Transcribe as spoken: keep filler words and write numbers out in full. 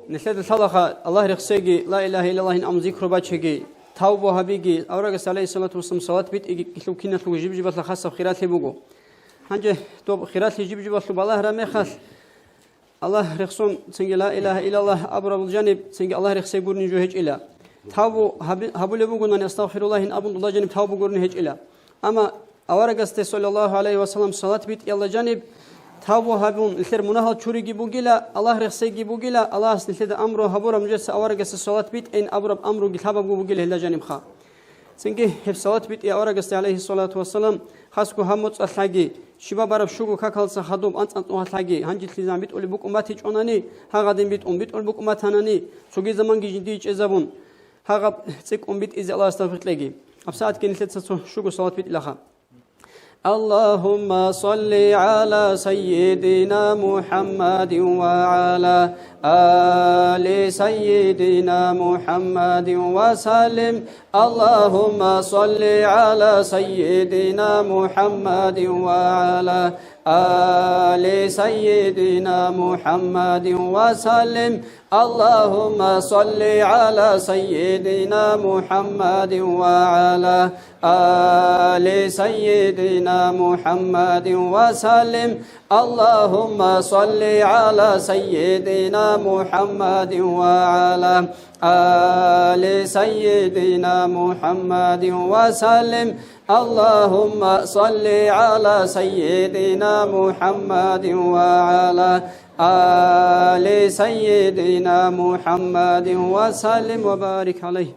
Нилъеда лъалаха Аллагь рехсеги, ла илагьа иллаллагьин абун зикру бачеги, тавбу гьабиги, аварагас, гӀалайгьиссалату вассалам, салат битӀиги, килъу киналъулго жиб-жибалъа хасаб хиралъи буго. Гьанже доб хиралъи жиб-жибалъул балагьараб мехалъ, Аллагь рехсон цинги ла илагьа иллаллагь абураб жаниб цинги Аллагь рехсей гурин жо гьечӀила. Тавбу гьаби-, гьабулеб бугонани, астагъфируллагьин абун дуда жаниб тавбу гурин гьечӀила. Амма аварагасде, саллаллагьу гӀалайгьи вассалам, салат битӀиялда жаниб тавбу гьабун, нилъер мунагьал чуриги бугила, Аллагь рехсейги бугила, Аллагьас нилъеда амру гьабураб нужеца аварагасде салат битӀейин абураб амруги лъабабго бугила гьелда жанибха. Цинги гьеб салат битӀи аварагасде, гӀалайгьиссалату вассалам, хасго гьаб моцӀалъ лъаги, щибаб бараб щуго какалдаса хадуб анцӀ-анцӀ нухалъ лъаги, гьанжелъизан битӀулеб букӀун батичӀонани, гьагъадин битӀун, битӀулеб букӀун батанани, цоги заманги жиндие чӀезабун, гьагъаб цӀикӀкӀун битӀизе Аллагьасда тавфикъ кьеги. ГьабсагӀатги нилъеца цо щуго салат битӀилаха. اللهم صل على سيدنا محمد وعلى آل سيدنا محمد وسلم. اللهم صل على سيدنا محمد وعلى آل سيدنا محمد وسلم. اللهم صل على سيدنا محمد وعلى آل سيدنا محمد وسلم. اللهم صل على سيدنا محمد وعلى آل سيدنا محمد وسلم. اللهم صل على سيدنا محمد وعلى آل سيدنا محمد وسلم وبارك عليه.